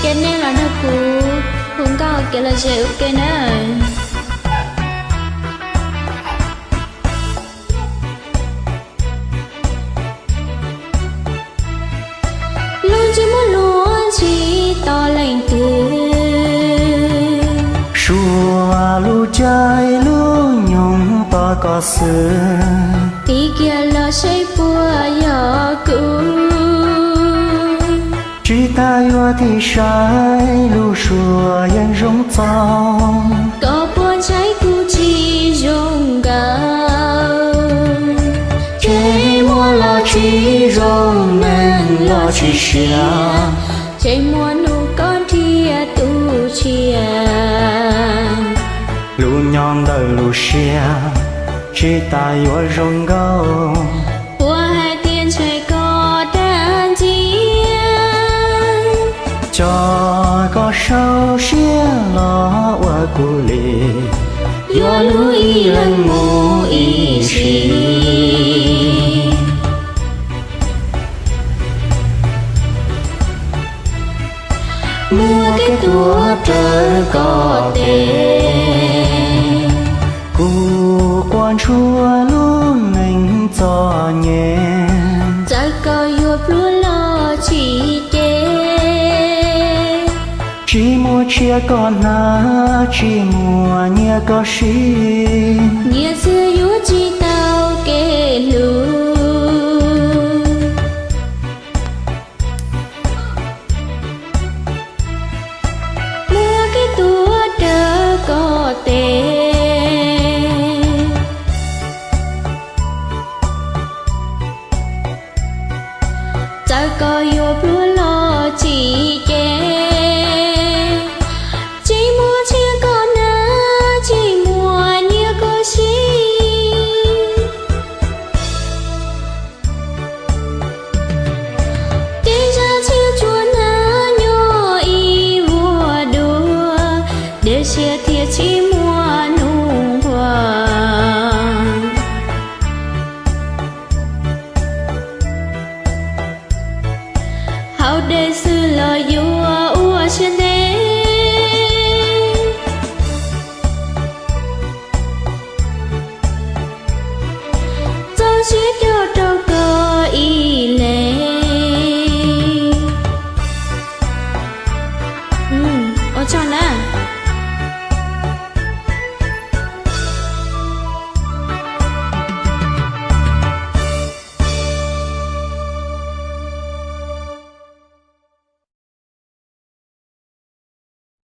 Ces nej los nrog kuv hu nkauj kev lom zem ua ke nawb. Lub ntsej muag luaj ntshis tos leej twg, suav lub caij lub nyoog tos koj xwb. Tig kiag los seb puas yog kuv. Tsis tas yuav tig saib lub suab yeej zoo txog. Koj puas ntshai kuv tsis zoo nkauj? Tsev muag los tsis zoo, neeg los tsis siab. Tsev muag nug koj nrhiav tus tshiab. Lub nyob ntawm lub siab, tsis tas yuav zoo nkauj. Puas hais tias ntshai koj dag ntxiag? Coj koj saib siab los ua kuv li, yuav luag ib leeg mus ib sim. Muaj kev tuag raws koj tes, kuv quaj ntsuag lub neej txom nyem. Txawm koj yuav pluag los tsis cem, tsis muaj tshiab koj hnav, tsis muaj nyiaj koj siv. Nyiaj txiag yuav tsis tau kev hlub. Muaj kev tuag raws koj tes, txawm koj yuav pluag los tsis cem. Tsis muaj tshiab koj hnav, tsis muaj nyiaj koj siv. Kev zaj tshiab tsuas hnav nyob ib vuag dua, dej siab thiaj tsis muaj nug nquag. Haus dej xwb los yuav